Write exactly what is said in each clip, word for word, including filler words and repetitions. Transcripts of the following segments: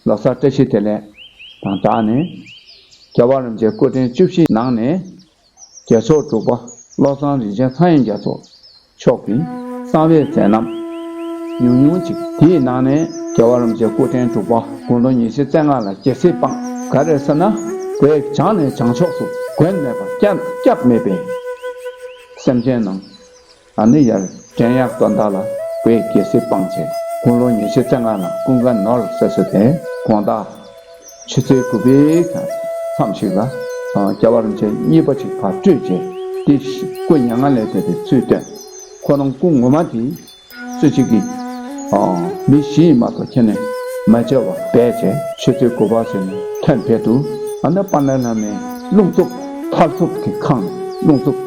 ལོ་གསར་བཀྲ་ཤིས་བདེ་ལེགས་དང་སྦྲགས་ནས། རྒྱལ་བ་རིན་པོ་ཆེའི་སྐུ་ཕྲེང་བཅུ་བཞི་ནང་ནས། རྒྱལ་མཆོག་འབྲུག་པ་བློ་བཟང་རིན་ཆེན་ཚངས་དབྱངས་རྒྱ་མཚོ་མཆོག་གི་གསང་བའི་མཛད་རྣམ་ཉུང་ཉུང་ཅིག་དེའི་ནང་ནས་རྒྱལ་བ་རིན་པོ་ཆེའི་སྐུ་ཕྲེང་དྲུག་པ་དགུང་ལོ་ཉི་ཤུ་རྩ་ལྔ་ལ་རྒྱལ་སྲིད་སྤངས། ག་རེ་ཟེར་ན། བོད་བྱང་ནས་བྱང་ཕྱོགས་སུ་མགོན་མེད་པ། སྐྱབས་སྐྱབས་མེད་པའི་སེམས་ཅན་རྣམས། ཨ་ནི་ཡར་བྲན་གཡོག་གཏོང་སྟངས་ལ་བོད་རྒྱལ་སྲིད་སྤངས་བྱས། དགུང་ལོ་ཉི་ཤུ་རྩ་ལྔ་ལ་ཀུན་དགའ་ནོར་ཟེར་ས་དེ་དགོང་དག་ཆུ་ཚོད་དགུ་པའི་མཚམས་ཤིག་ལ། ཨ། རྒྱལ་བ་རིན་པོ་ཆེ་གཉིས་པ་ཅིག་ཕར་སྤྲོད་བྱས། དེ་སྐུ་མྱ་ངན་ལས་འདས་པའི་ཚུལ་བསྟན། ཁོ་རང་སྐུ་ངོ་མ་དེ་སུ་གཅིག་གིས། ཨ། མི་བཞི་ཡིས་མ་གཏོགས་ཁྱེར་ནས་མ་བྱེད་པར་སྦས་བྱས། ཆུ་ཚོད་དགུ་པ་ཟིན་ནས་ཐོན་ཕེབས་འདུག་ཨ་ནི་དཔལ་ལྡན་བླ་མའི་རླུང་འཚུབ་མཐར་འཚུབ་ཀྱིས་ཁེངས་ནས། རླུང་འཚུབ་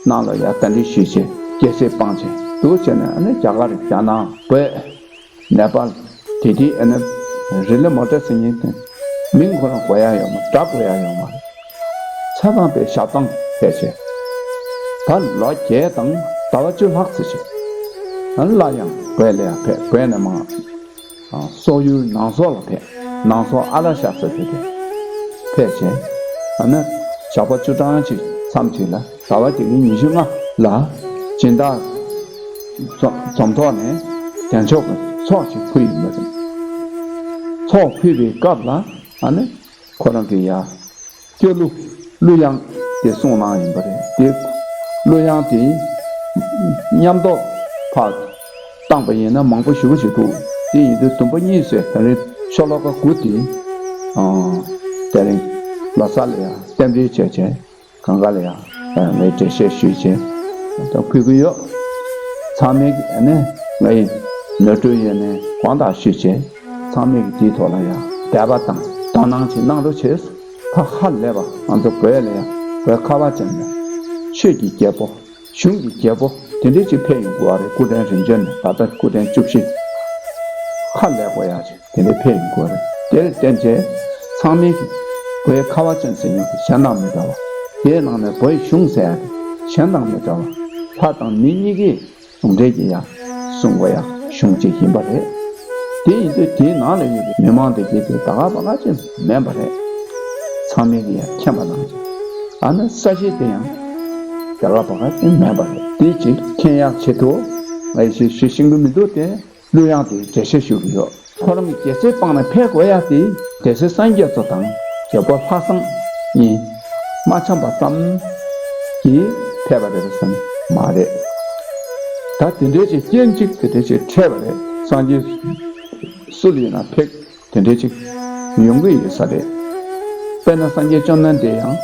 ནང་ལ་ཡར་གདན་འདྲེན་ཞུས་བྱས། རྒྱལ་སྲིད་སྤངས་བྱས་འདུག་བྱས་ནས། ཨ་ནི་རྒྱ་གར། རྒྱ་ནག། བོད། ནེ་པཱལ། དེ་དུས་ཨ་ནི་རི་ལི་མོ་ཊ་ཟེར་མཁན་དེ་མིང་ཁོ་རང་གོ་ཡ་ཡོད་མ། སྒྲ་གོ་ཡ་ཡོད་མ་རེད། ཆ་ཚང་པའི་ཞབས་ཐང་ཕེབས་བྱས། ད་ལོ་བརྒྱད་དང་ཟླ་བ་བཅུ་ལྷག་ཙམ་ཞིག་ཨ་ནི་སླར་ཡང་བོད་ལ་ཡར་ཕེབས། བོད་ནས་མར། ཨ། སོག་ཡུལ་ནང་སོག་ལ་ཕེབས། ནང་སོག་ཨ་ལ་ཤ་ཟེར་དེ་དུ་ཕེབས་བྱས། ཨ་ནི་ཞག་པོ་བཅུ་གྲངས་ཅིག་མཚམས་ཅིག་ལ། ཟླ་བ་དེ་གི་ཉི་ཤུ་ལྔ་ལ་སྦྱིན་བདག་འཛོམས་འཛོམས་ཐོག་ནས་རྒྱལ་མཆོག་གི་ཚོགས་ཤིག་ཕུལ་ཡོད་པ་རེད། ཚོགས་ཕུལ་བའི་སྐབས་ལ། ཨ་ནི་ཁོ་རང་གིས་ཡ། སྐྱོ་གླུ། གླུ་དབྱངས་དེ་གསུངས་གནང་ཡིན་པ་རེད། དེ་གླུ་དབྱངས་དེ་ཉམས་རྟོགས་ཕར་བཏང་པ་ཡིན་ན་མང་པོ་ཞེ་པོ་ཞིག་འདུག་དེ་ཡིན་དུས་དུམ་བུ་གཉིས་སུ། དེ་རིང་ཤོ་ལོ་ཀ་དགུ་དེ། ཨ། དེ་རིང་ལོ་གསར་ལ་ཡང་རྟེན་འབྲེལ་བྱས་བྱས། གང་ག་ལ་ཡང་ངས་འགྲེལ་བཤད་ཞུས་བྱས་ད་ཕུལ་གྱི་ཡོད། ཚང་མས་ནི་ངའི་ནོར་འཁྲུལ་ཡོད་ན་དགོངས་དག་ཞུས་བྱས། ཚང་མས་དེའི་ཐོག་ལ་ཡང་དད་པ་དང་དོ་སྣང་ཅིག་གནང་རོགས་བྱས། ད་ཧ་ལས་པ་ང་ཚོ་བོད་ལ་ཡང་བོད་ཁ་བ་ཅན་ལ་ཆོས་ཀྱི་རྒྱལ་པོ། གཞུང་གི་རྒྱལ་པོ་དེ་འདྲ་ཅིག་ཕེབས་ཡོང་དགོས་པ་རེད། སྐུ་ཕྲེང་རིམ་བྱོན་ནས་ད་ལྟ་སྐུ་ཕྲེང་བཅུ་བཞི། ཧ་ལས་དགོས་ཡག་ཅིག་དེ་འདྲ་ཕེབས་ཡོང་དགོས་རེད། དེར་བརྟེན་བྱས་ཚང་མས་ཀྱི་བོད་ཁ་བ་ཅན་ཟེར་མཁན་གྱི་གཞན་དང་མི་འདྲ་བ། དེའི་ནང་ནས་བོད་གཞུང་ཟེར་ཡག་དེ་གཞན་དང་མི་འདྲ་བ། ལྷ་དང་མི་གཉིས་ཀས་ཟུང་འབྲེལ་གྱིས་ཡང་གསུང་དགོས་ཡག་གཞུང་གཅིག་ཡིན་པ་རེད། དེ་ཡིན་དུས་དེའི་ནང་ལ་ཡོད་པའི་མི་མང་དེ་གས་དེ་ད་ག་པ་ག་ཅིག་མིན་པ་རེད། ཚང་མས་ཀྱིས་ཡང་མཁྱེན་པ་གནང་ཅིག་ཨ་ནི་ས་གཞི་དེ་ཡང་ད་ག་པ་ག་ཅིག་མིན་པ་རེད། དེ་ཅིག་མཁྱེན་ཡག་ཆེད་དུ་ང་ཡི་ཞིག་ཞུ་ཤེས་ཀྱི་མི་འདུག་སྟེ། གླུ་དབྱངས་དེ་འགྲེལ་བཤད་ཞུ་གི་ཡོད། ཁོ་རང་གི་རྒྱལ་སྲིད་སྤངས་ནས་ཕེབས་དགོས་ཡག་དེ་སྡེ་སྲིད་སངས་རྒྱས་མཚོ་དང་རྒྱལ་པོ་ལྷ་བཟང་གཉིས་མ་འཆམ་པ་ཙམ་གྱིས་ཕེབས་པ་རེད་བསམ་མ་རེད། ད་དེ་འདྲའི་ཅིག་སྐྱེས་འཇིག་དེ་འདྲའི་ཅིག་འཕྲད་པ་རེད། སངས་རྒྱས་སུ་ལ་ཡིན་ན་ཕེབས་དེ་འདྲའི་ཅིག་ཡོང་གི་ཡོད་ས་རེད། དཔེར་ན་སངས་རྒྱས་བཅོམ་ལྡན་འདས་ཡང་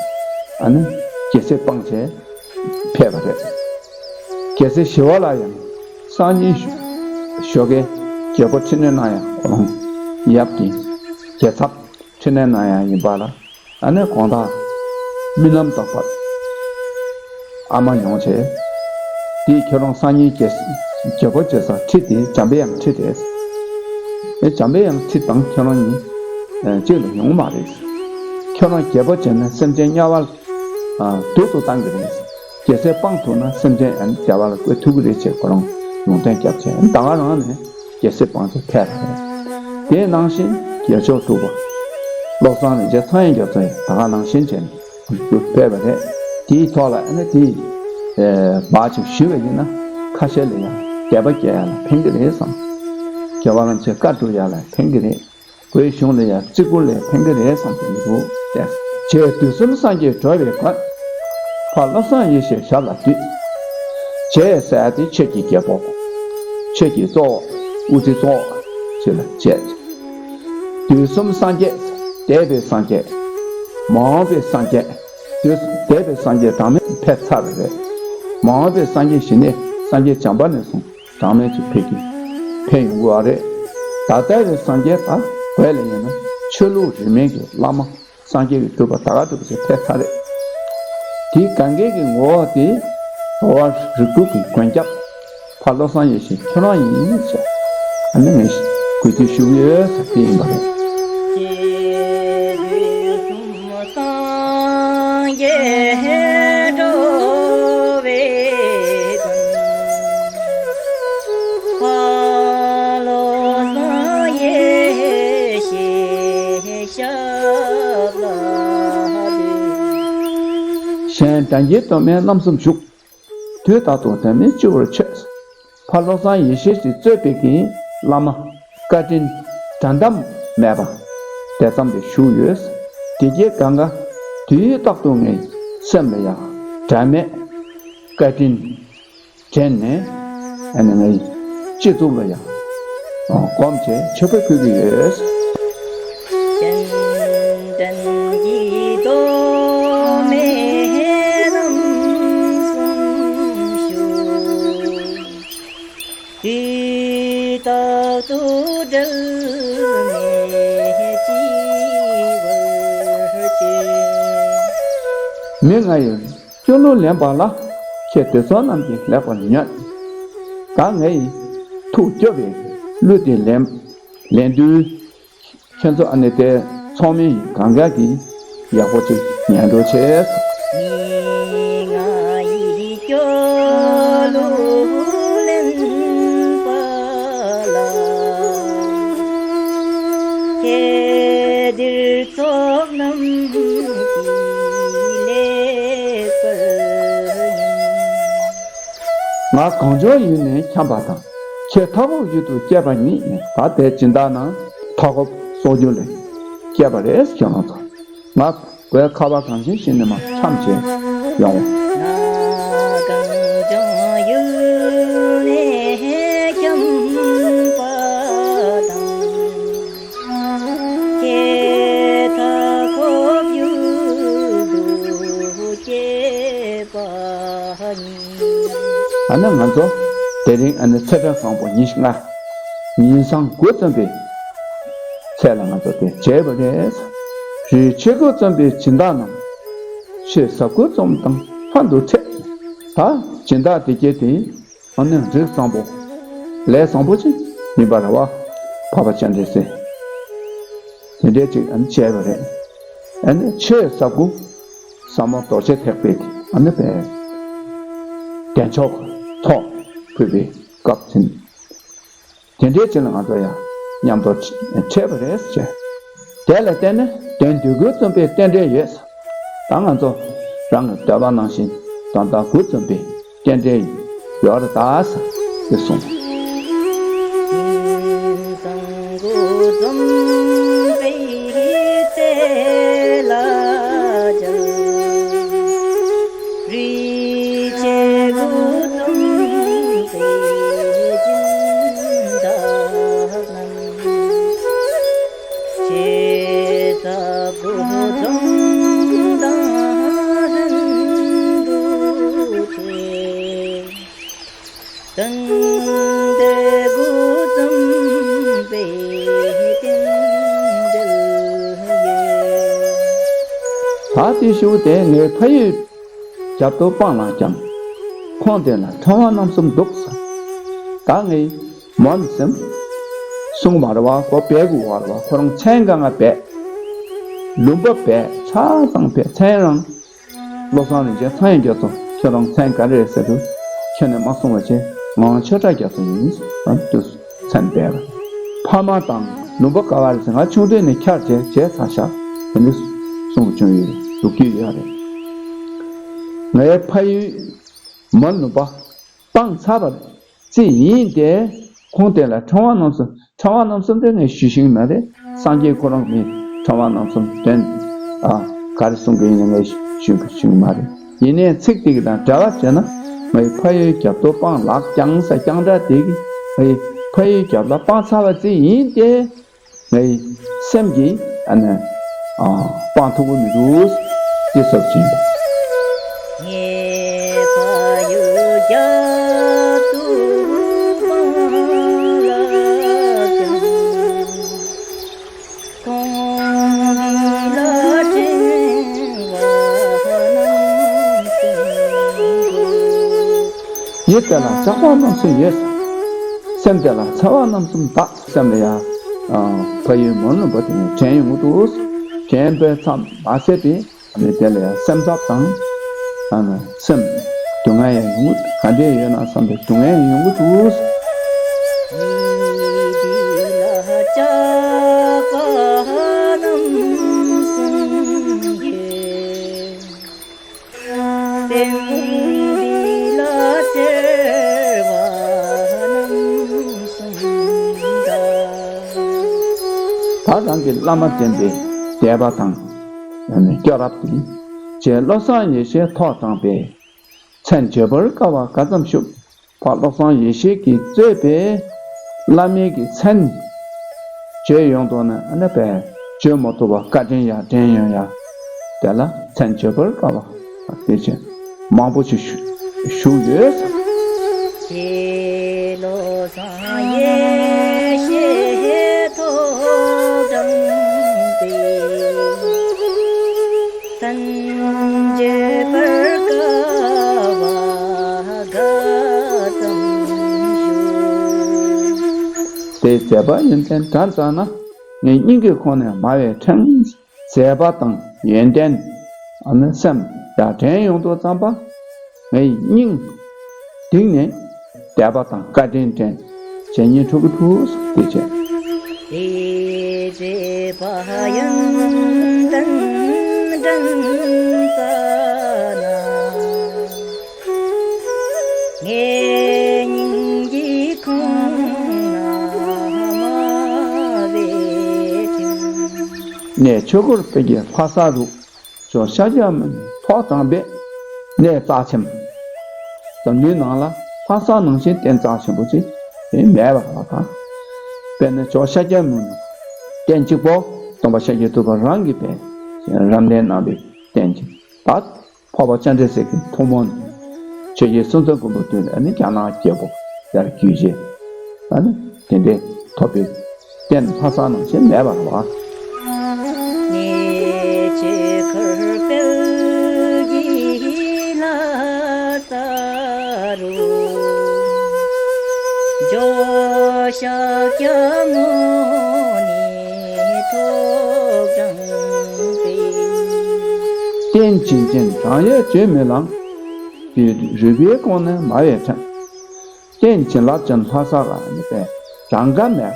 ཨ་ནི་རྒྱལ་སྲིད་སྤངས་བྱས་ཕེབས་པ་རེད། རྒྱལ་སྲས་ཞི་བ་ལྷ་ཡང་སངས་རྒྱས་ཞོགས་ཀའི་རྒྱལ་པོ་ཁྲི་སྣོན་གནང་ཡག་ཁོ་རང་ཡབ་ཀྱི་རྒྱལ་ཚབ་ཁྲི་སྣོན་གནང་ཡག་ཡིན་པ་ལ། ཨ་ནི་དགོང་དག་རྨི་ལམ་ཐོག་པར་ཨ་མ་ཡོང་བྱས། དེས་ཁྱོད་རང་སངས་རྒྱས་རྒྱལ་པོ་བྱེད་སར་ཁྲི་དེ་འཇམ་པའི་དབྱངས་ཁྲི་རེད། ཨེ་འཇམ་པའི་དབྱངས་ཁྲི་དང་ཁྱོད་རང་གཉིས་གཅིག་ལ་ཡོང་མ་རེད། ཁྱོད་རང་རྒྱལ་པོ་བྱས་ན་སེམས་ཅན་དམྱལ་བར་སྡུག་ཏུ་བཏང་གི་རེད། རྒྱལ་སྲིད་སྤངས་ཐུབ་ན་སེམས་ཅན་ཨ་ནི་བདེ་བ་ལ་བཀོད་ཐུབ་ཀྱི་རེད་ཅེས་ཁོ་རང་ལུང་བསྟན་བརྒྱབ་བྱས། ད་ག་རང་ནས་རྒྱལ་སྲིད་སྤངས་ཏེ་ཕེབས་པ་རེད། དེ་ནང་བཞིན་རྒྱལ་མཆོག་གྲུབ་པ་བློ་བཟང་རིན་ཆེན་ཚངས་དབྱངས་རྒྱ་མཚོ་ཡང་ད་ག་ནང་བཞིན་བྱས་ནས་ཕེབས་པ་རེད། དེའི་ཐོག་ལ་ཨ་ནི་དེ་བག་ཅིག་ཞུས་པ་ཡིན་ན་ཁ་ཤས་ལ་ཡང་དད་པ་སྐྱེ་ཡག་ལ་ཕན་གྱི་རེད་བསམ། རྒྱལ་བ་རིན་པོ་ཆེ་བཀའ་སྒྲུབ་ཡག་ལ་ཕན་གྱི་རེད། བོད་གཞུང་ལ་ཡང་བརྩི་བཀུར་ལ་ཕན་གྱི་རེད་བསམ་གྱི་འདུག་སྟེ། རྗེ་དུས་གསུམ་སངས་རྒྱས་འགྲོ་བའི་མགོན། ཕ་བློ་བཟང་ཡེ་ཤེས་ཞབས་ལ་འདུད། རྗེ་ཟེར་ཡག་དེ་ཆོས་ཀྱི་རྒྱལ་པོ། ཆོས་ཀྱི་གཙོ་བོ། དབུ་ཁྲིད་གཙོ་བོ་ཞིག་ལ་བྱས། དུས་གསུམ་སངས་རྒྱས། འདས་པའི་སངས་རྒྱས། མ་འོངས་པའི་སངས་རྒྱས། དུས་འདས་པའི་སངས་རྒྱས་གྲངས་མེད་ཕེབས་ཚར་བ་རེད། མ་འོངས་པའི་སངས་རྒྱས་ཞི་གནས་སངས་རྒྱས་བྱམས་པ་ནས་བཟུང་གྲངས་མེད་ཅིག་ཕེབས་ཀྱི་ཕེབས་ཡོང་གི་ཡོད་རེད། ད་ལྟ་བའི་སངས་རྒྱས་ད་བོད་ལ་ཡིན་ན་ཆོས་ལུགས་རིས་མེད་ཀྱི་བླ་མ་སངས་རྒྱས་ཀྱི་སྒྲུབ་པ་ད་ག་སྒྲུབ་པ་ཞིག་ཕེབས་ཚར་རེད། དེའི་གང་གའི་གི་ངོ་བོ་དེ་འགྲོ་བ་རིགས་དྲུག་གི་མགོན་སྐྱབས་ཕ་བློ་བཟང་ཡེ་ཤེས་ཁྱོད་རང་ཡིན་ཟེར། ཨ་ནི་ངས་གུས་འདུད་ཞུ་གི་ཡོད་ཟེར་དེ་ཡིན་པ་རེད། སངས་རྒྱས་སྟོན་པའི་རྣམ་གསུམ་བཞུགས། དུས་རྟག་ཏུ་དེ་ནི་སྤྱི་བོར་མཆོད། ཕ་བློ་བཟང་ཡེ་ཤེས་ཀྱིས་གཙོས་པའི་གི་བླ་མ་བཀའ་དྲིན་འགྲན་ཟླ་མེད་པ་དེ་ཙམ་དུ་བཞུགས་ཡོད། དེ་རྗེས་གང་ག་དུས་རྟག་ཏུ་ངའི་སེམས་ལ་ཡང་འབྲལ་མེད་བཀའ་དྲིན་དྲན་ནས་ཨ་ནི་ངའི་སྤྱི་གཙུག་ལ་ཡང་སྒོམ་བྱས་མཆོད་པ་ཕུལ་གྱི་ཡོད། མི་ང་ཡི་སྐྱོ་གླུ་ལེན་པ་ལ། ཁྱེད་དེ་ཚོ་རྣམས་ཀྱིས་ལེགས་པར་ཉོན། ད་ངའི་ཐུགས་སྐྱོ་བའི་གླུ་དེ་ལེན་ལེན་དུས། ཁྱེད་ཚོ་ཨ་ནི་དེ་ཚང་མས་གང་ག་གིས་ཡག་པོ་ཅིག་ཉན་རོགས་བྱས། ང་གངས་ལྗོངས་ཡུལ་ནས་འཁྱམས་པ་དང་། ཁྱེད་མཐའ་འཁོབ་ཡུལ་དུ་སྐྱེས་པ་ཉིད་ཡིན། ད་དེ་སྦྱིན་བདག་ནང་མཐའ་འཁོབ་སོག་རྒྱུ་ལས་སྐྱེས་པ་རེད་ཟེར་ང་ཚོ། ང་བོད་ཁ་བ་གངས་ཅན་ཞིང་ནས་མར་འཁྱམས་བྱས་ཡོང་བ། ཨ་ནི་ང་ཚོ་དེ་རིང་ཨ་ནི་ཚེས་གྲངས་བཟང་པོ་ཉི་ཤུ་ལྔ། ཉིན་སྲང་དགུ་རྩོམ་པའི་ཚེས་ལ་ང་ཚོ་དེ་བྱས་པ་རེད། རིགས་ཆད་དགུ་རྩོམ་པའི་སྦྱིན་བདག་རྣམས། ཆེས་ཟབ་དགུ་རྩོམ་དང་ལྷན་དུ་འཕྲད། ད་སྦྱིན་བདག་དེ་གྱད་དེ་ཨ་ནི་རིགས་བཟང་པོ་ལས་བཟང་པོ་ཅིག་ཡིན་པ་རེད་བ། འཕགས་པ་སྤྱན་རས་གཟིགས། དེ་འདྲས་ཅིག་ཨ་ནི་བྱས་པ་རེད། ཨ་ནི་ཆེས་ཟབ་དགུ་ཟབ་མོ་རྡོ་རྗེ་ཐེག་པའི་ཨ་ནི་པའི་བདེ་མཆོག་ཐོག་ཕུལ་བའི་སྐབས་ཟིན། དེ་འདྲའི་ཆེད་ལ་ང་ཚོ་ཡང་མཉམ་དུ་འཕྲད་པ་རེད་ཟེར། དེ་ལ་བརྟེན་ནས་དོན་དུས་ཀུན་རྩོམ་པའི་རྟེན་འབྲེལ་ཡོད། ད་ང་ཚོ་རང་གི་འདོད་པ་ནང་བཞིན་དོན་དག་དགུ་རྩོམ་པའི་རྟེན་འབྲེལ་ཡོད་རེད་ད་ཟེར་གསུངས། ད་དེ་ཞུ་དེ་ངའི་ཕ་ཡུལ་རྒྱབ་ཏུ་སྤང་ལངས་ཀྱང་། ཁོང་དེ་ལ་ཕྲེང་བ་རྣམ་གསུམ་འདུག་ཟེར། ད་ངའི་མོན་སེམས་གསུང་མ་རེད་བ། ཁོ་བལ་གུ་བར་བ་ཁོ་རང་མཚན་གང་ང་བལ། ལུང་པ་བལ་ཆ་ཚང་བལ་མཚན་རང་། བློ་བཟང་རིན་ཆེན་ཚངས་དབྱངས་རྒྱ་མཚོ་ཁྱོད་རང་མཚན་ག་རེ་རེད་ཟེར་དུས་ཁྱོད་ནས་མ་གསུང་བ་བྱས། ང་ཆོས་གྲགས་རྒྱ་མཚོ་ཡིན་ཟེར་དུས་མཚན་བལ་བ། ཕ་མ་དང་ལུང་པ་ག་བ་རེད་ཟེར། ང་ཆུང་དུས་ནས་འཁྱར་བྱས་བྱས་ཚར་ཤག་དེ་འདྲ་གསུང་བྱུང་ཡོད་རེད། སྡུག་གི་ཡོད་རེད། ངའི་ཕ་ཡུལ་མོན་ལུང་པ་སྤང་ཚར་བ་རྩིས་ཡིན་ཏེ། ཁོང་དེ་ལ་ཕྲེང་བ་རྣམ་གསུམ། ཕྲེང་བ་རྣམ་གསུམ་དེ་ངས་ཞུ་ཤེས་ཀྱི་མ་རེད། སངས་རྒྱས་ཁོ་རང་གིས་ཕྲེང་བ་རྣམ་གསུམ་དོན་ཨ་ག་རེ་གསུང་གི་ཡིན་ན་ངས་ཞུ་ཤེས་ཀྱི་མ་རེད། ཡིན་ནའི་ཚིག་དེ་གི་དང་འདྲ་བ་བྱས་ན། ངའི་ཕ་ཡུལ་རྒྱབ་ཏུ་སྤང་ལགས་ཀྱང་ཟེར་རྐྱང་འདྲ་དེ་གིས་ངའི་ཕ་ཡུལ་རྒྱབ་ལ་སྤང་ཚར་བ་རྩིས་ཡིན་ཏེ། ངའི་སེམས་ཀྱིས་ཨ་ནི་ཨ་སྤང་ཐུབ་ཀྱི་མི་འདུག་དེ་ཟབ་ཅིང་། ཡིད་དེ་ལ་གྲགས་པ་རྣམ་གསུམ་ཡོད། སེམས་དེ་ལ་ཚ་བ་རྣམ་གསུམ་དག་སེམས་ལ་ཡང་ཕ་ཡུལ་མོན་ལུང་པ་དེ་ནས་དྲན་ཡོང་གི་འདུག་དྲན་པའི་མཚམས་མ་ཟད་དེ་ཨ་ནི་དེ་ལ་ཡང་སེམས་འཚབ་དང་། ཨ་ནི་སེམས་སྡུག་བསྔལ་ཡང་ཡོང་གི་ག་འདྲས་ཡོད་ན་བསམ་པའི་སྡུག་བསྔལ་ཡང་ཡོང་གི་འདུག་ད་རང་གི་བླ་མ་འདྲེན་པའི་དད་པ་དང་སྐྱབས་རབས་དེ། རྗེ་བློ་བཟང་ཡེ་ཤེས་ཐོག་དྲངས་པའི་མཚན་བརྗོད་པར་དཀའ་བ་ག་ཙམ་བཞུགས། ཕ་བློ་བཟང་ཡེ་ཤེས་ཀྱིས་གཙོས་པའི་བླ་མའི་གི་མཚན་བརྗོད་ཡོང་དོ་ན། ཨ་ནི་པས་བརྗོད་མ་ཐུབ་པ་བཀའ་དྲིན་ཡར་དྲན་ཡོང་ཡ། དེ་ལ་མཚན་བརྗོད་པར་དཀའ་བ་དེ་བཞིན་མང་པོ་ཞིག་བཞུགས་ཡོད། རྗེ་བློ་བཟང་ཡེ་ཤེས་ཐོག་དྲངས་པའི་མཚན་བརྗོད་པར་དཀའ་བ་ག་ཙམ་བཞུགས། དེའི་མཛད་པ་ཡོན་ཏན་གྲངས་བསགས་ན། ངའི་སྙིང་གི་ཁོང་ནས་མ་བའི་ཕྲེང་། མཛད་པ་དང་ཡོན་ཏན་ཨ་ནི་སེམས་ཡར་དྲན་ཡོང་དུས་ཙམ་པ། ངའི་སྙིང་གཏིང་ནས་དད་པ་དང་བཀའ་དྲིན་དྲན། བྱས་ཉེས་འཁྲུག་གི་འཁྲུགས་སུ་དེ་བྱས། དེ་མཛད་པ་ཡོན་ཏན་གྲངས་བསགས་ན། ངའི་སྙིང་གི་ཁོང་ན་མ་བའི་ཕྲེང་། གནས་ཆོས་འཁོར་དཔལ་གྱི་ལྷ་ས་རུ། ཇོ་ཤཱཀྱ་མུ་ནེ་ཐོག་དྲངས་པའི་གནས་རྩ་ཆེན། འཛམ་གླིང་ནང་ལ་ལྷ་ས་ནང་བཞིན་རྟེན་རྩ་ཆེན་པོ་ཅིག་དེ་མེད་པ་ལ་དང་། དཔེར་ན་ཇོ་ཤཱཀྱ་མུ་ནེ་རྟེན་གཅིག་པོ་སྟོན་པ་ཤཱཀྱ་ཐུབ་པ་རང་གིས་པས་རབ་གནས་གནང་བའི་རྟེན་གྱི་ད། འཕགས་པ་ལྕམ་དྲལ་གཟིགས་ཀྱི་ཐུགས་སྨོན། ཆོས་རྗེ་སྲོང་བཙན་སྒམ་པོའི་དུས་ལ་ནི་རྒྱ་ནག་རྒྱལ་པོ་ཡར་བརྒྱུད་རྗེས། ཨ་ནི་དེ་འདྲའི་ཐོབ་པའི་རྟེན་ལྷ་ས་ནང་བཞིན་མེད་པ་རེད་བ། གནས་ཆོས་འཁོར་དཔལ་གྱི་ལྷ་ས་རུ། ཇོ་ཤཱཀྱ་མུ་ནེ་ཐོག་དྲངས་པའི། རྟེན་བྱིན་ཅན་བགྲང་ཡས་བརྗོད་མི་ལང་། དེ་རུས་པའི་ཁོང་ནས་མ་བའི་ཕྲེང་། རྟེན་བྱིན་རླབས་ཅན་ལྷ་ས་ལ་ནི་པས་གྲངས་ཀ་མེད་པ།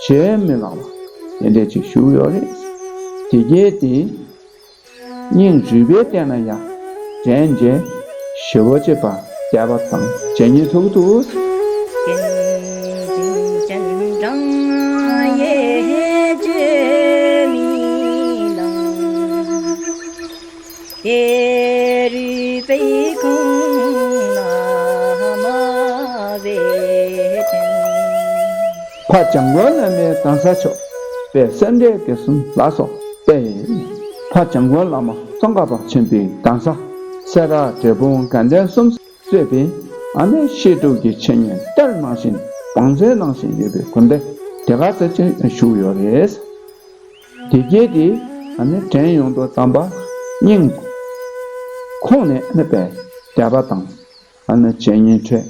བརྗོད་མི་ལང་བ་དེ་འདྲས་ཅིག་བཞུགས་ཡོད་རེད། དེ་གས་དེ། སྙིང་རུས་པའི་གཏིང་ན་ཡང་དྲན་རྗེས་ཞེ་པོ་ཅིག་པ་དད་པ་དང་བྱས་ཉེས་འཁྲུག་ཏུ། རྟེན་བྱིན་ཅན་བགྲང་ཡས་བརྗོད་མི་ལང་། དེ་རུས་པའི་ཁོང་ན་མ་བའི་ཕྲེང་། ཕ་འཇམ་མགོན་བླ་མའི་གདན་ས་མཆོག་དཔལ་སེ་འབྲས་དགེ་གསུམ་ལ་སོགས་པས། ཕ་འཇམ་མགོན་བླ་མ་ཙོང་ཁ་པ་ཆེན་པོའི་གདན་ས་སེ་ར་འབྲས་སྤུངས་དགའ་ལྡན་གསུམ་གཙོས་པའི་ཨ་ནི་བཤད་སྒྲུབ་ཀྱི་འཆད་ཉན་གཏེར་ནང་བཞིན་བང་མཛོད་ནང་བཞིན་ཡོད་པའི་དགོན་སྡེ་དེ་ག་ཚོད་ཅིག་བཞུགས་ཡོད་རེད། དེ་གས་དེ་ཨ་ནི་དྲན་ཡོང་དུས་ཙམ་པ་སྙིང་ཁོང་ནས་ཨ་ནི་པས་དད་པ་དང་། ཨ་ནི་བྱས་ཉེས་འཁྲུག་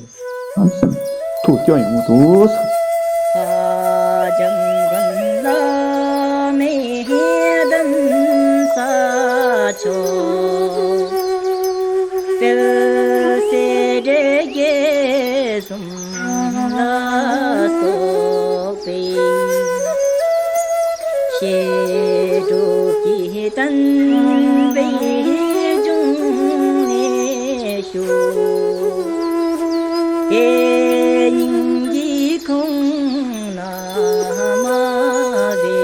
ཨ་སེམས་ཐུགས་སྐྱོ་ཡོང་གི་འདུག། ཕ་འཇམ་མགོན་བླ་མའི་གདན་ས་མཆོག་དཔལ་སེ་འབྲས་དགེ་གསུམ་ལ་སོགས་པའི། བཤད་སྒྲུབ་ཀྱི་བསྟན་པའི་འབྱུང་གནས་ཤོག། དེ་སྙིང་གི་ཁོང་ན་མ་བའི་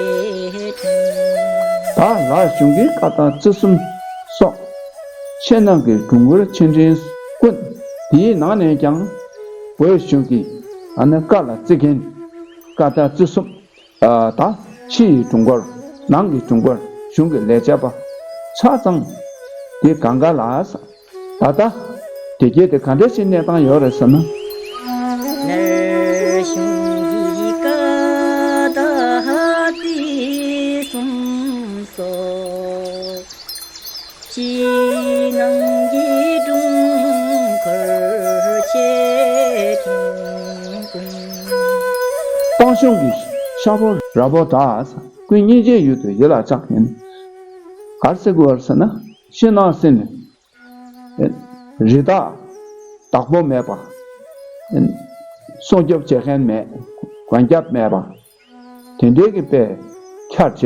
ཕྲེང་། ད་ལ་གཞུང་གི་བཀའ་རྟགས་རྩིས་གསུམ་སོགས་ཕྱི་ནང་གི་སྒྲུང་བར་ཆེ་འབྲིང་ཀུན། དེའི་ནང་ནས་ཀྱང་བོད་གཞུང་གི་ཨ་ནི་བཀའ་ལ་བརྩི་མཁན་བཀའ་རྟགས་རྩིས་གསུམ། ད་ཕྱི་ཡི་སྒྲུང་སྐོར། ནང་གི་སྒྲུང་སྐོར། གཞུང་གི་ལས་བྱེད་པ་ཆ་ཚང་དེ་གང་ག་ལ། ད་ལྟ་དེ་གས་དེ་ག་འདྲ་ཞིག་གནས་སྟངས་ཡོད་རེད་ཟེར་ན། སྔར་གཞུང་གི་བཀའ་རྟགས་རྩིས་གསུམ་སོགས། ཕྱི་ནང་གི་སྒྲུང་སྐོར་ཆེ་འབྲིང་ཀུན། སྟོང་གཞུང་གི་ཤར་པོ་ར་པོ་བྲག་ཀུན་སྙིང་རྗེའི་ཡུལ་དུ་ཡིད་ལ་གཅགས་ཡིན། གར་སེ་གོ་བར་ཟེར་ན་ཕྱི་ནང་སེམས་ནི་རི་དྭགས་བདག་པོ་མེད་པ། སྲུང་སྐྱོབ་བྱེད་མཁན་མེད། མགོན་སྐྱབས་མེད་པ། དེ་འདྲའི་གི་དཔེ་ཁྱར་བྱས་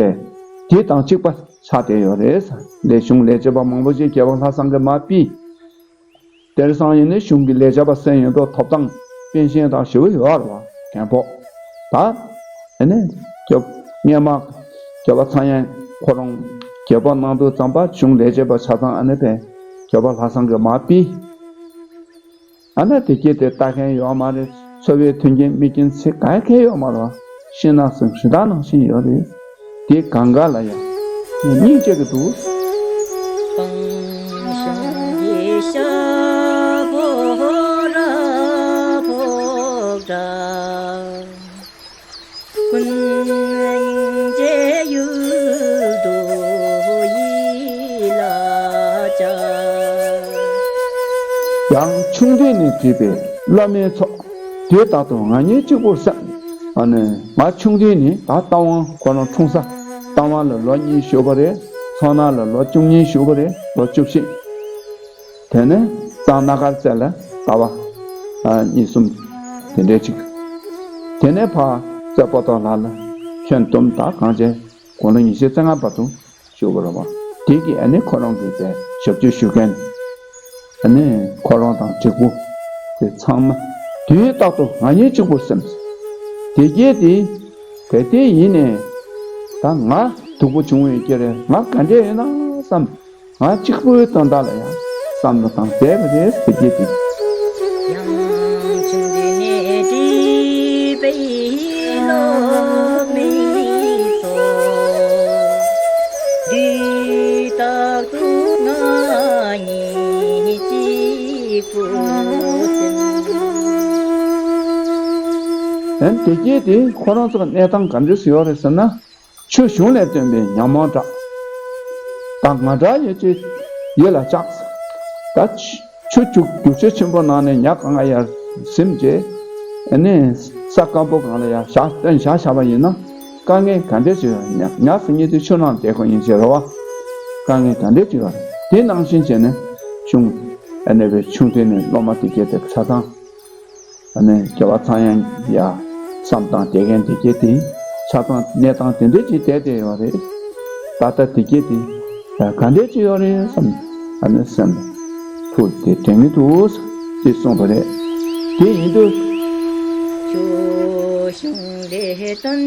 དེ་དང་གཅིག་པ་ཆགས་བསྡད་ཡོད་རེད། ལས་གཞུང་ལས་བྱེད་པ་མང་པོ་ཞིག་རྒྱལ་བ་ལྷ་བཟང་གིས་མར་ཕུད། དེང་སང་ཡིན་ན་གཞུང་གི་ལས་བྱེད་པ་ཟེར་ཡོང་དུས་ཐོབ་ཐང་པེན་ཤན་དང་ཞེ་པོ་ཡོད་རེད་བ། མཁན་པོ་ད་ཨ་ནི་སྐྱོབ་སྔས་མ་ རྒྱལ་བ་ཚངས་དབྱངས་ཁོ་རང་རྒྱལ་པོ་གནང་དུས་ཙམ་པ་གཞུང་ལས་བྱེད་པ་ཆ་ཚང་ཨ་ནི་པས་རྒྱལ་པོ་ལྷ་བཟང་གིས་མར་ཕུལ། ཨ་ནི་དེ་སྐད་དེ་ལྟ་མཁན་ཡོད་མ་རེད། འཚོ་བའི་མཐུན་རྐྱེན་དམིགས་རྐྱེན་ཚེ་ག་གེ་ཡོད་མ་རེད་བ། ཤིང་ནགས་སུ་རི་དྭགས་ནང་བཞིན་ཡོད་རེད། དེ་གང་ག་ལ་ཡང་སྙིང་རྗེ་གི་འདུག་ཡང་ཆུང་དུས་ནས་བྲིས་པའི་བླ་མའི་ཚོགས། དུས་རྟག་ཏུ་ང་ཉིད་གཅིག་པུར་སེམས། ཨ་ནི་ང་ཆུང་དུས་ནས་ད་རྟ་དབང་ཁོ་རང་འཁྲུངས་ས་རྟ་དབང་ལ་ལོ་གཉིས་བཞུགས་པ་རེད། མཚོ་སྣ་ལ་ལོ་བཅུ་གཉིས་བཞུགས་པ་རེད། ལོ་བཅུ་བཞི། དེ་ནས་གཙང་སྣ་དཀར་རྩེ་ལ་ཟླ་བ་གཉིས་གསུམ་དེ་འདྲའི་ཅིག་དེ་ནས་ཕར་རྩེ་པོ་ཏོ་ལ་ལ་ཁྱོན་བསྡོམས་ད་གང་བྱས་དགུང་ལོ་ཉི་ཤུ་རྩ་ལྔ་བར་དུ་བཞུགས་པ་རེད་བ། དེ་གི་ཨ་ནི་ཁོ་རང་གི་དེ་ཞབས་ཕྱི་ཞུ་མཁན་ཨ་ནི་ཁོ་རང་དང་གཅིག་པུ་དེ་ཚང་མ་དུས་རྟག་ཏུ་ང་ཉིད་གཅིག་པུར་སེམས། དེ་སྐད་དེ་གལ་ཏེ་ཡིན་ནས་ད་ང་སྡུག་པོ་བྱུང་བའི་སྐྱེ་རེ་ང་ག་འདྲས་ཡིན་ན་བསམ། ང་གཅིག་པུའི་དོན་དག་ལ་ཡང་བསམ་བློ་བཏང་བསྡད་པ་རེད་ཟེར་གྱི་འདུག་ཨན་དེ་སྐད་དེ་ཁོ་རང་ཚོ་གནས་སྟངས་ག་འདྲས་སུ་ཡོད་རེད་ཟེར་ན། ཆུ་གཞུང་ལས་བཏོན་པའི་ཉ་མོ་འདྲ། ད་ང་འདྲ་ཡོད་ཅེས་ཡིད་ལ་བཅགས། ད་ཆུ་ཆུ་རྒྱུག་རྒྱུག་ཆུ་ཆེན་པོ་ནང་ནས་ཉ་གང་ག་ཡར་ཟིམ་རྗེས་ཨ་ནི་ས་སྐམ་པོ་གང་ལ་ཡར་བཞག་བཏོན་བཞག་བཞག་པ་ཡིན་ན་དཀའ་ངལ་ག་འདྲས་ཅིག་ཡོད། ཉ་ཉ་ཟེར་མཁན་དེ་ཆུ་ནང་བསྡད་དགོས་ཡིན་ཅེས་རེད་བ། དཀའ་ངལ་ག་འདྲས་ཅིག་ཡོད། དེ་ནང་བཞིན་བྱས་ནས་གཞུང་ཨ་ནི་བའི་ཆུང་དུས་ནས་སློབ་མ་དེ་སྐད་དེ་ཆ་ཚང་། ཨ་ནི་རྒྱལ་བ་ཚངས་དབྱངས་ཡ་བསམ་སྟངས་དེ་གན་དེ་སྐད་དེ་ཆ་ཚང་གནས་སྟངས་དེ་འདྲ་ཅིག་བསྡད་བསྡད་ཡོད་རེད། ད་ལྟ་དེ་སྐད་དེ་ག་འདྲ་ཅིག་ཡོད་རེད་བསམ། ཨ་ནི་སེམས་ལ་ཐུགས་དེ་དྲན་གྱི་འདུག་ཅེས་གསུངས་པ་རེད། དེ་ཡིན་དུས། ཆུ་གཞུང་ལས་བཏོན་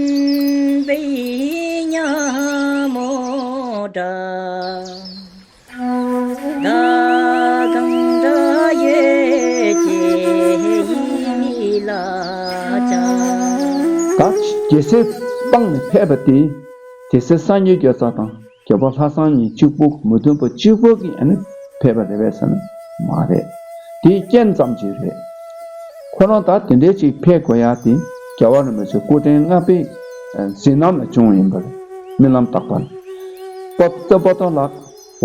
པའི་ཉ་མོ་འདྲ། ད་གང་འདྲ་ཡོད་ཅེས་ཡིད་ལ་བྱ། ད་རྒྱལ་སྲས་སྤངས་ནས་ཕེབས་པ་དེ་རྒྱལ་སྲས་སངས་རྒྱས་རྒྱལ་ཚབ་དང་རྒྱལ་པོ་ལྷ་བཟང་གཉིས་གཅིག་པུ་མོས་མཐུན་པ་གཅིག་པུ་གིས་ཨ་ནི་ཕེབས་པ་རེད་པས་ཟེར་ན་མ་རེད། དེའི་རྐྱེན་ཙམ་ཅིག་རེད། ཁོ་རང་ད་དེ་འདྲའི་ཅིག་ཕེབས་དགོས་ཡ་དེ་རྒྱལ་བ་རིན་པོ་ཆེ་སྐུ་ཕྲེང་ལྔ་པའི་མཛད་རྣམ་ལ་བྱུང་ཡིན་པར་རྨི་ལམ་བརྟག་པར། པ་ཙེ་པོ་ཏོ་ལ་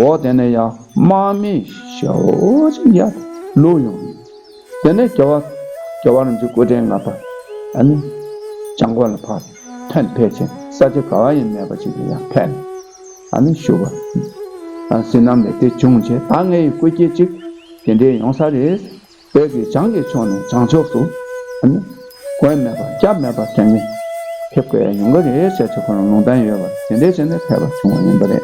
འོག་དེ་ནས་ཡར་དམག་མི་ཞེ་པོ་ཅིག་ཡར་བླུགས་ཡོང་། དེ་ནས་རྒྱལ་བ་རྒྱལ་བ་རིན་པོ་ཆེ་སྐུ་ཕྲེང་ལྔ་པ་ཨ་ནི་བྱང་ཁོག་ལ་ཕར་ཐོན་ཕེབས་ཕྱིན་ས་ཆ་ག་བ་ཡིན་མེད་པ་ཅིག་ལ་ཡར་ཕེབས་ནས་ཨ་ནི་བཞུགས་པ། ཨ་མཛད་རྣམ་ལས་དེ་བྱུང་བྱས་ད་ངའི་སྐུ་སྐྱེ་ཅིག་དེ་འདྲའི་ཡོང་ས་རེད། བོད་ཀྱི་བྱང་གི་ཕྱོགས་ནས་བྱང་ཕྱོགས་སུ་ཨ་ནི་མགོན་མེད་པ་སྐྱབས་མེད་པ་དྲན་ནས་ཕེབས་དགོས་ཡ་ཡོང་གི་རེད་ཟེར་ཚེ་ཁོ་རང་ལུང་བསྟན་ཡོད་པ་རེད། དེ་འདྲའི་བྱས་ནས་ཕེབས་པ་བྱུང་བ་ཡིན་པ་རེད།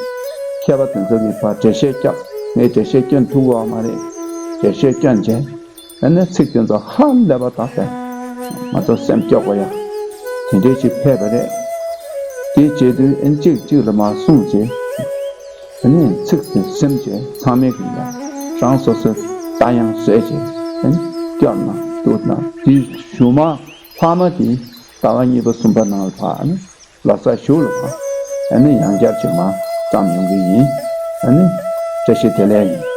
མཁས་པ་དེ་ཚོ་གིས་ཕར་འགྲེལ་བཤད་བརྒྱབ། ངས་འགྲེལ་བཤད་སྐྱོན་ཐུབ་ཡོད་མ་རེད། འགྲེལ་བཤད་སྐྱོན་བྱས། ཨ་ནི་ཚིག་དེ་ཚོ་ཧ་ལས་པ་དག་པས་ང་ཚོ་སེམས་སྐྱོ་དགོས་ཡ་དེ་འདྲའི་ཅིག་ཕེབས་པ་རེད། དེ་བྱེད་དུས་ཨ་ནི་གཅིག་གཅིག་ལ་མར་གསུངས་བྱས། ཨ་ནི་ཚིག་དེ་ཟིན་བྱས་ཚང་མས་ཀྱིས་ཡང་རང་སོ་སོའི་རྟ་དབྱངས་གསོལ་བྱས་ཨ་ནི་སྐྱོར་གནང་འདུག་གནང་། དེའི་གཞུག་མ་ཕ་མ་དེས་ཟླ་བ་གཉིས་པ་གསུམ་པ་ནང་ལ་ཕར་ཨ་ནི་ལོ་གསར་གཞུག་ལ་ཕར་ཨ་ནི་ཡང་བསྐྱར་ཅིག་མར་བརྩམས་ཡོང་གི་ཡིན། ཨ་ནི་བཀྲ་ཤིས་བདེ་ལེགས་ཡིན།